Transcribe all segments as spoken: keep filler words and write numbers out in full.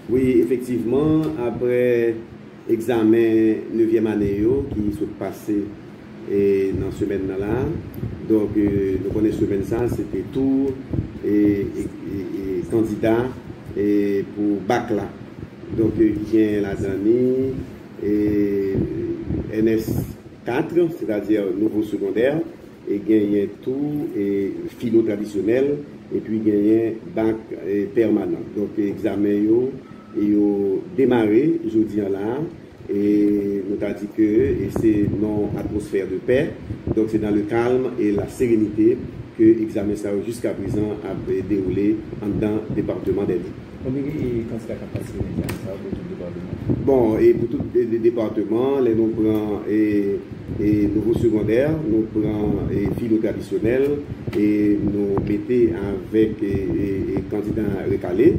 Wi, efektivman, apre egzamen nevyèm ane yo ki sot pase e, nan semèn nan la, donk, e, nou konnen semèn sa, se te tou e, e, e, e, kandida e, pou bak la. Donk, e, ki gen ladan li e, N S kat, sètadi nouvo segondè, e genyen tou e, filo tradisyonèl, epi genyen bak e, pèmanan. Donk, egzamen yo, yo demare jodi a la, e nou ta di ke e se nan atmosfè de pè, donk se dans le calme et la sérénité ke egzamen sa yo jiska prezan ap e, dewoule anndan depatman Dèlib. Konbyen e, kandida k ap patisipe nan egzamen sa yo pou tout depatman? Bon, e pou tout de, de depatman, lè nou pran e, e nouvo segondè, nou pran e filo tradisyonèl, e nou mete avèk e, e, e kandida rekale.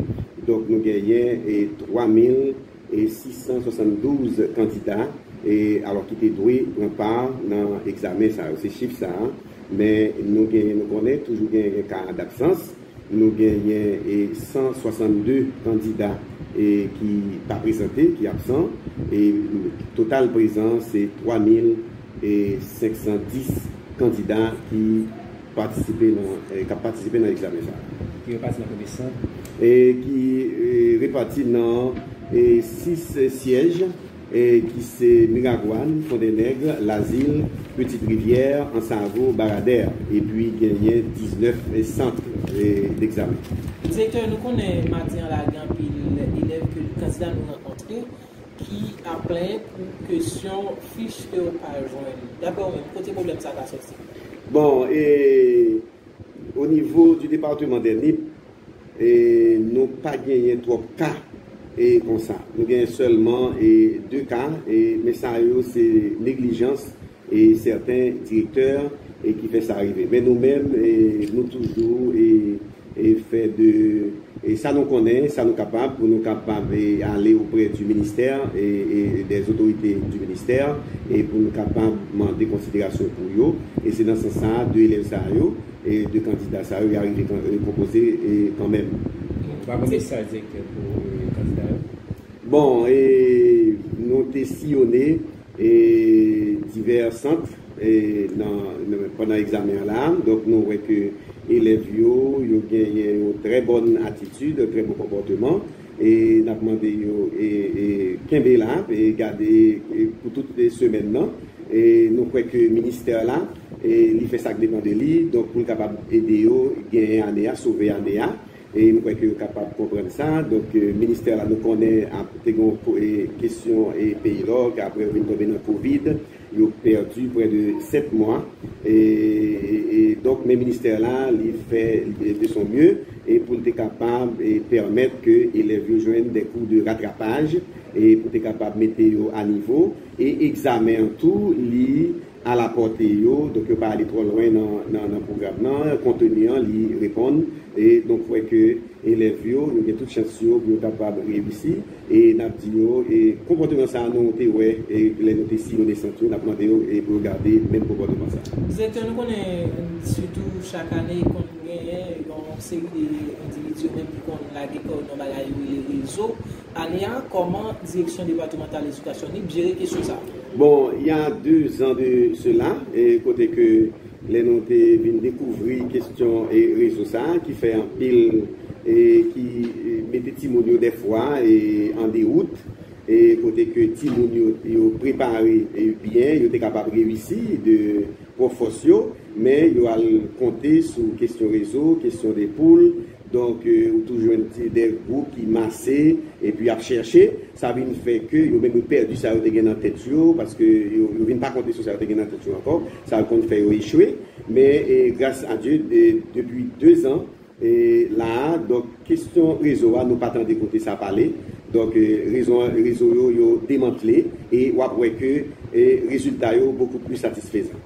Donk, nou genyen e twa mil e sis san swasanndouz kandida, e alò ki te dwe pran pa nan egzamen sa yo. Se chif sa a, men nou genyen, nou konnen toujou genyen ka dabsans. Nou genyen e san swasannde kandida e ki pa prezante, ki absan, e total prezan se twa mil e senk san dis kandida ki patisipe nan, e k ap patisipe nan egzamen sa a. Ki repati nan konbyen sant? E ki e, repati nan e, sis syèj, e ki se Miragwàn, Fondènèg, Lazil, Petite Rivière, Ansavo, Baradè, epi genyen diznèf sant e, degzamen. Direktè, nou konnen madi an la gen anpil elèv ke kandida nou rankontre ki ap plenyen pou kesyon fich ke yo pa jwenn. Daprè ou menm, kote pwoblèm sa ka sòti? Bon, e o nivo di depatman Dèlib, e nou pa genyen twòp ka e konsa. Nou genyen sèlman e de ka, e men sa yo se neglijans e sèten direktè e ki fè sa rive. Men nou menm, e nou toujou e e fè de e sa nou konnen, sa nou kapab, pou nou kapab e, ale oprè di ministè e, e des autorités du ministère, e pou nou kapab mande konsiderasyon pou yo. E se nan sans sa a, de elèv sa yo e de kandida sa yo, y a rive kan- e, konpoze e, kanmenm. Ou pa gen mesaj direktè pou e, kandida yo? Bon, e nou te siyone e divè sant e, nan, nan, pandan egzamen an la. Donk, nou wè ke elèv yo, yo genyen yon trè bòn atitid, trè bon konpòteman. E n ap mande yo e, e kenbe la, e gade e, pou tout semèn nan. E nou kwè ke ministè la, e li fè sa k depann de li, donk pou l kapab ede yo genyen ane a, sove ane a. E m kwè ke yo kapab konprann sa. Donk, e, ministè la, nou konnen ap te gen yon ko- e, kesyon e, peyi lòk, apre yo vin tonbe nan kovid, yo pèdi prè de sèt mwa. E, e, e, donk, men ministè la, li fè e, de son mye e pou l te kapab e, pèmèt ke elèv yo jwenn de kou de ratrapaj e pou te kapab mete yo a nivo. E egzamen an tou, li alapòte yo, donk yo pa ale twò lwen nan, nan, nan pwogram nan, konteni an, li reponn, e donk kwè ke elèv yo, yo gen tout chans yo pou yo kapab reyisi, e n ap di yo, e konpòteman sa a nou te wè, e lè nou te siyone sant yo, n ap mande yo, e pou yo gade menm konpòteman sa a. Direktè, nou konnen, sitou chak ane, konn genyen yon seri de endividi yo menm ki konn lage kò yo nan bagay yo rele rezo. Ane a, kòman Direksyon Depatmantal Edikasyon Nip jere kesyon sa a? Bon, il y a deux ans de cela, e kote ke lè nou te vin dekouvri kesyon e rezo sa a, ki fè anpil e ki e, mete timoun yo dèfwa e an dewout, e kote ke timoun yo, yo prepare e byen, yo te kapab reyisi de pwòp fòs yo, men yo al konte sou kesyon rezo, kesyon de poul. Donk, e, ou toujou jwenn ti de gwoup ki mase epi ap chèche. Sa vin fè ke yo menm yo pèdi sa yo te gen nan tèt yo, paske yo, yo vin pa konte sou sa yo te gen nan tèt yo ankò. Sa konn fè yo echwe. Men, e, gras a Dye, de, depi de zan, e, la a, donk, kesyon rezo a, nou pa tande kote sa pale. Donk, e, rezo, rezo yo, yo demantle e w ap wè ke e, rezilta yo bokou pli satisfezan.